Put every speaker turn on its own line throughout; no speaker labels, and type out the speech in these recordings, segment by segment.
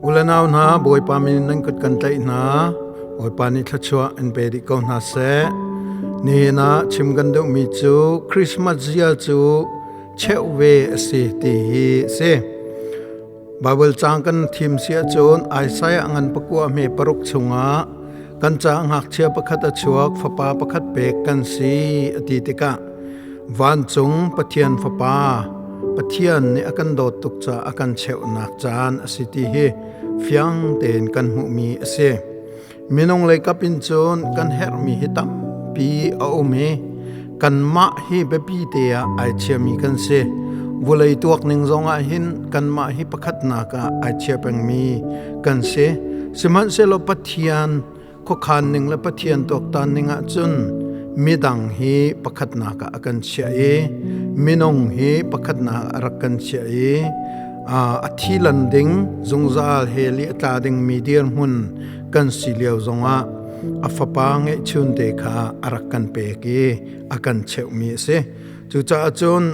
Ulenau hna, Bawipa min nan kut kan tlaih hna. Bawipa nih thluachuah in pe dih ko hna seh. Nihin ah chim kan duhmi cu Christmas zia cu cheuh ve a si ti hi a si. Baibal caang kan thim si ahcun Isaiah ngan pakua hme paruk chungah kan caah ngakchia pakhat a chuak, fapa pakhat pek kan si a ti tikah vancung Pathian Fapa Pathian nih a kan dawt tuk caah a kan cheuhnak caan a si ti hi fiang tein kan hmuhmi a si. Minung lei kap in cun kan herhmi hi tampi a um i kanmah hi biapi te ah ai chiami kan si. Vulei tuak ning zong ah hin kanmah hi pakhatnak ah ai chia pengmi kan si. Sihmanhsehlaw Pathian khuakhan ning le Pathian tuaktan ning ah cun midang hi pakhatnak ah a kan chiah i minung hi pakhatnak ah a rak kan chiah i a thi lan ding zungzal hell i a tla dingmi dirhmun kan si lio zongah a fapa ngeihchun te kha a rak kan pek i a kan cheuhmi a si. Cucaah cun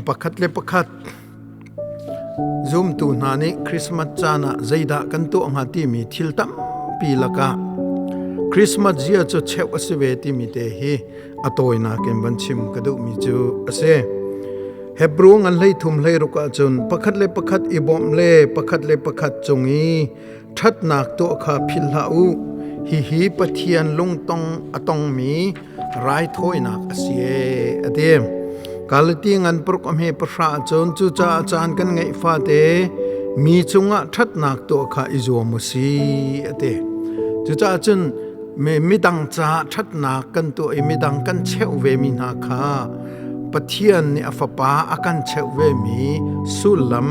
pakhat le pakhat zumtu hna nih Christmas caan ah zeidah kan tuah hnga timi thil tampi lakah Christmas zia cu cheuh a si ve timi te hi a tawinak in van chim ka duhmi cu a si. Hebrew ngan hlei thum hlei ruk ahcun pakhat le pakhat i bawmh le pakhat le pakhat cung i ṭhatnak tuah kha philh hlah u. Hihi Pathian lungtong a tongmi raithawinak a si ee, a ti. Galati ngan paruk a hme pahra ahcun cucaah caan kan ngeih fate mi cungah ṭhatnak tuah kha i zuam u si, a ti. Cucaah cun midang caah ṭhatnak kan tuah i midang kan cheuh vemi hna kha Pathian nih a Fapa a kan cheuh vemi sullam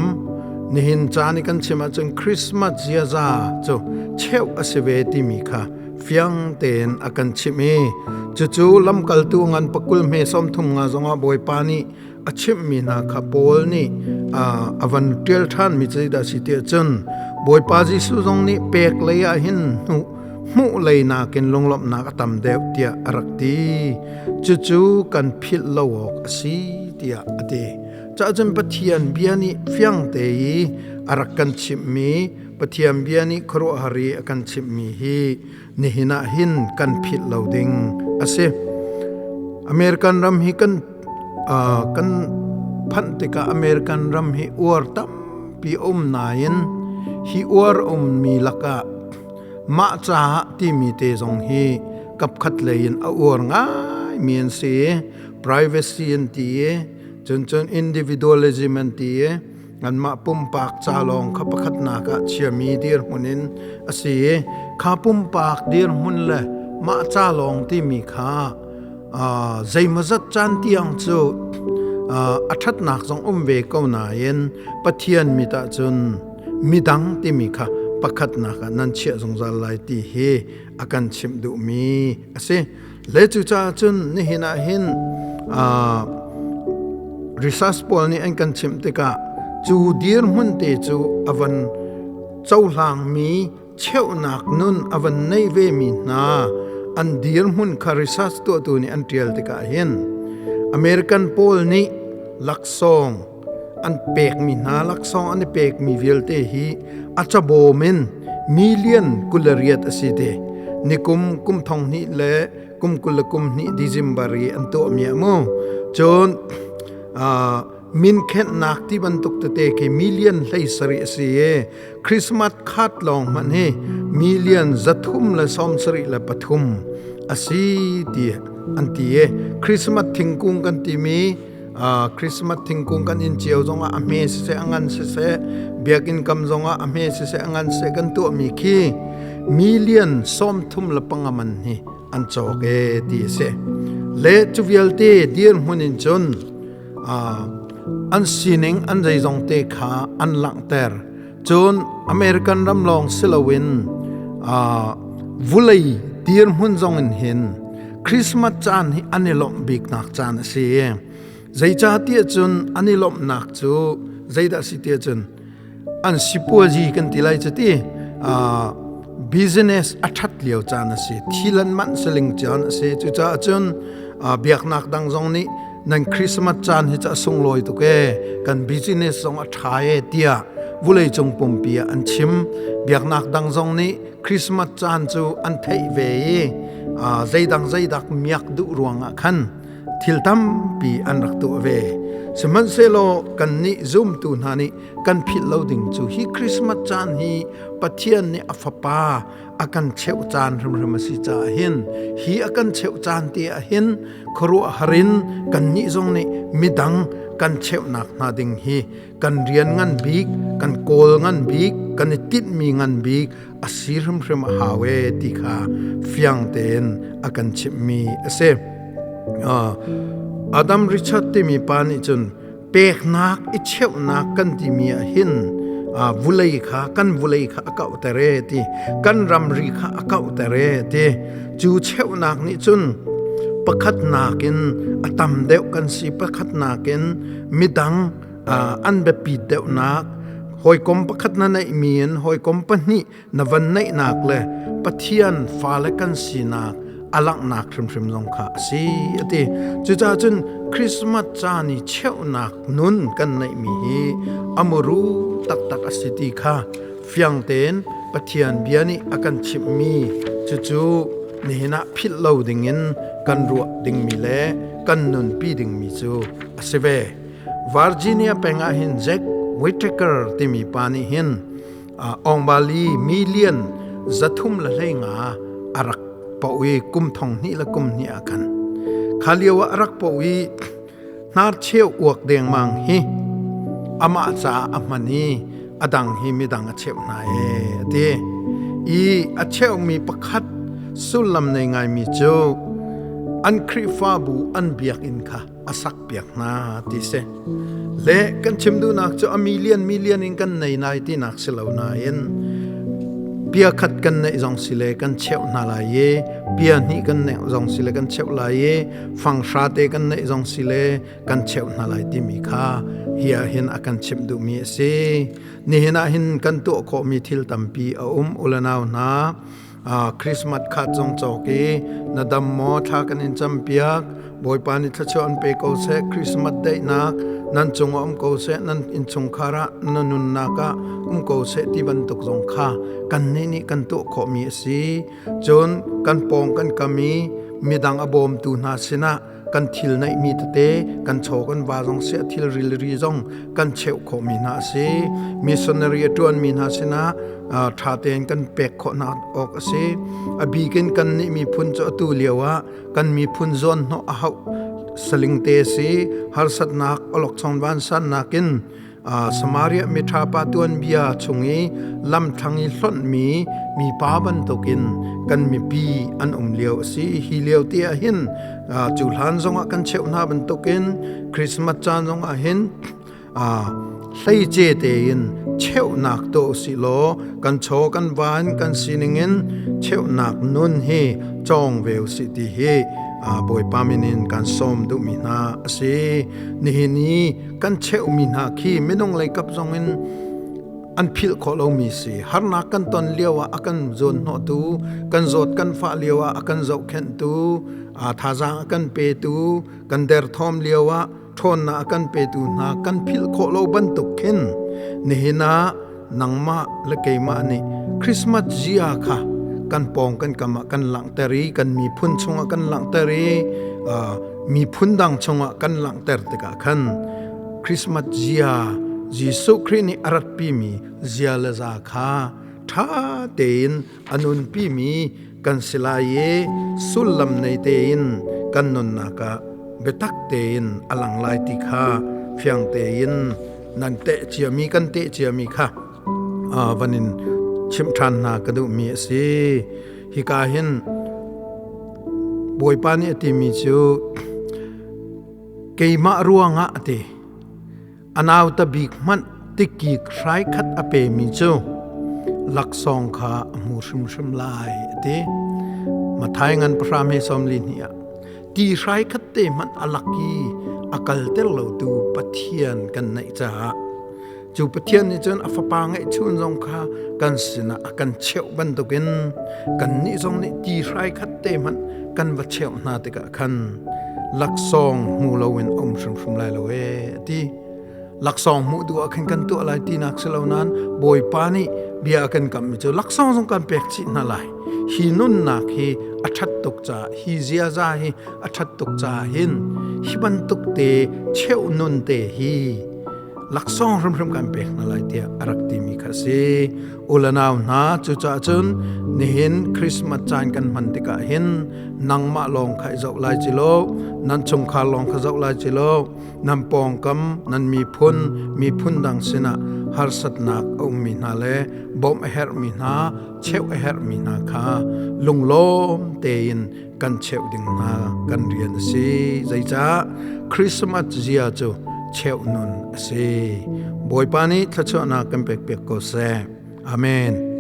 nihin caan i kan chim ahcun Christmas ziaza cu cheuh a si ve timi kha fiang tein a kan chimh i cucu lamkaltu ngan pakul hme sawmthum nga zongah Bawipa nih a chimhmi hna kha Paul nih a van ṭial ṭhanmi zeidah a si tiah cun Bawipa Jesuh zong nih pek lei ah hin hnu hmuh lei nakin lunglawmhnak a tam deuh tiah a rak ti. Cucu kan philh lo awk a si tiah a ti. Cahcun Pathian bia nih fiang te i a rak kan chimhmi Pathian bia nih khuaruahhar i a kan chimhmi hi nihin ah hin kan philh lo ding a si. American ram hi kan kan phanh tikah American ram hi uar tampi um nain hi uar ummi lakah mah caah timi te zong hi kapkhat lei in a uar ngai mi an si i privacy an ti i cun cun individualism an ti i anmah pumpak ca lawng kha pakhatnak ah chiami dirhmun in a si i kha pumpak dirhmun le mah ca lawng timi kha zeimawzat caan tiang cu a ṭhatnak zong um ve ko nain Pathian mit ah cun midang timi kha pakhatnak ah nan chiah zungzal lai ti hi a kan chimh duhmi a si. Le cucaah cun nihin ah hin research pawl nih an kan chimh tikah cu dirhmun te cu a van cohlangmi cheuhnak nun a van nei vemi hna an dirhmun kha research tuahtu nih an ṭial tikah hin American pawl nih laksawng an pekmi hna laksawng an i pekmi vialte hi a cabawm in million 28 a si te. Nikum kum thong hnih le kum 22 December i an tuahmi a mu. Cun min khenhnak ti bantuk tete khi million 17 a si i Christmas card lawng hmanh hi million 373 a si ti an ti i Christmas thingkung kan timi Christmas thingkung kan inn cio zongah a hme siseh a ngan siseh biakinn kam zongah a hme siseh a ngan siseh kan tuahmi khi million 35 man hi an cawk e ti a si. Le cu vialte dirhmun in cun an sining an zeizong te kha an langhter. Cun American ram lawng si loin vulei dirhmun zong in hin Christmas caan hi an i lawmh biknak caan a si. Zeicahtiah cun an i lawmhnak cu zeidah si tiah cun an sipuazi kan ti lai cu ti business a ṭhat lio caan a si. Thil an manh saling caan a si. Cucaah cun biaknak dang zong nih nan Christmas caan hi cu a sunglawi tuk ee, kan business zong a ṭha ee tiah. vulei cung pumpi ah an chim. Biaknak dang zong nih Christmas caan cu an theih ve i zeidang zeidak miak duh ruangah khan thil tampi an rak tuah ve. Sihmanhsehlaw kannih zumtu hna nih kan philh lo ding cu hi Christmas caan hi Pathian nih a fapa a kan cheuh caan hrimhrim a si caah hin hi a kan cheuh caan te ah hin khuaruahhar in kannih zong nih midang kan cheuhnak hna ding hi kan rian ngan bik, kan kawl ngan bik, kan i tinhmi ngan bik a si hrimhrim a hau e ti kha fiang tein a kan chimhmi a si. Adam Richard timi pa nih cun peknak i cheuhnak kan timi ah hin vulei kha kan vulei kha a kauhter e ti, kan ramri kha a kauhter e ti. Cu cheuhnak nih cun pakhat nakin a tam deuh kan si, pakhat nakin midang an biapit deuhnak, hawikom pakhat na neihmi in hawikom pahnih na van neihnak le Pathian fale kan sinak a langhnak hrimhrim zong kha a si a ti. Cucaah cun Christmas caan i cheuhnak nun kan neihmi hi a muru taktak a si ti kha fiang tein Pathian bia nih a kan chimhmi cucu nihin ah philh lo dingin kan ruah dingmi le kan nunpi dingmi cu a si ve. Virginia peng ah hin Jack Whittaker timi pa nih hin Awngbali million 315 a rak poh i kum 2001 ah khan kha lio ah a rak poh i hnarcheu uak dengmang hi amah caah a hman i a dang hi midang a cheuh hna e a ti i a cheuhmi pakhat sullam nei ngaimi cu an Khrihfabu an biakinn kha a sak piak hna ti si. Le kan chim duhnak cu a million million in kan nei nai tinak si lo nain pia khat kan neih zong si le kan cheuh hna lai i pia hnih kan neih zong si le kan cheuh lai i fanghra te kan neih zong si le kan cheuh hna lai timi kha hi ah hin a kan chimh duhmi a si. Nihin ah hin kan tuah khawhmi thil tampi a um ulanau hna. Christmas khat zong cawk i na dam maw, thla kan in campiak, Bawipa nih thluachuah an pe ko seh, Christmas daihnak nan cungah um ko seh, nan innchungkhar ah na nunnak ah um ko seh ti bantuk zong kha kannih nih kan tuah khawhmi a si. Cun kan pawng kan kam i midang a bawmtu hna sinah kan thil neihmi tete, kan chaw kan va zong siah thil rilri zong kan cheuh khawhmi hna a si. Missionary a ṭuanmi hna sinah ṭha tein kan pek khawh hna awk a si. A bikin kan nih miphun cu atu lio ah kan miphun zawn hnawh a hauh saling te si. Harsatnak awlokchong vansannak in Samaria miṭha pa tuanbia chung i lamthlang i hlonhmi mipa bantukin kan mipi an um lio a si. Hi lio te ah hin cu hlan zongah kan cheuh hna bantukin Christmas caan zongah hin hleice tein cheuhnak tuah usih law kan chaw kan van kan sining in cheuhnak nun hi cawng ve usih ti hi Bawipa min in kan sawm duhmi hna a si. Nihin i kan cheuhmi hna khi minung lei kap zong in an philh khawh lomi si. Harnak kan ton lio ah a kan zawn hnawhtu, kan zawt kan fah lio ah a kan zohkhenhtu, thazaang a kan petu, kan derthawm lio ah ṭhawnnak a kan petu hna kan philh khawh lo bantuk khin nihin ah nangmah le keimah nih Christmas zia kha kan pawng kan kam ah kan langhter i kan miphun chungah kan langhter i miphun dang chungah kan langhter tikah khan Christmas zia, Jesuh Khrih nih a ratpimi zia le za kha ṭha tein a nunpimi kan si lai i sullam nei tein kan nunnak ah biatak tein a lang lai ti kha fiang tein nan teh ciami kan teh ciami kha van in chimh ṭhan hna ka duhmi a si. Hika hin Bawipa nih a timi cu keimah ruangah a ti. A nauta bik hmanh tikik hrai khat a pemi cu laksawng kha a hmu hrimhrim lai a ti. Mathai ngan pahra me 42 ah ti hrai khat te hmanh a lak i a kalter lotu Pathian kan neih caah cu Pathian nih cun a fapa ngeihchun zong kha kan sinah a kan cheuh bantukin kannih zong nih ti hrai khat te hmanh kan va cheuh hna tikah khan laksawng hmu loin a um hrimhrim lai lo ee a ti. Laksawng hmuh duh ah khin kan tuah lai tinak si lo nain Bawipa nih bia a kan kammi cu laksawng zong kan pek chih hna lai. Hi nunnak hi a ṭhat tuk caah, hi ziaza hi a ṭhat tuk caah hin hi bantuk te cheuh nun te hi laksawng hrimhrim kan pek hna lai tiah a rak timi kha a si. U le nau hna, cucaah cun nihin Christmas caan kan hman tikah hin nangmah lawng kha i zoh lai ci lo, nan chungkhar lawng kha zoh lai ci lo, nan pawngkam, nan miphun, miphun dang sinah harsatnak a ummi hna le bawmh a herhmi hna, cheuh a herhmi hna kha lunglawm tein kan cheuh ding hna kan rian a si. Zeicah Christmas zia cu cheuh nun a si. Bawipa nih thluachuahnak kan pek piak ko seh. Amen.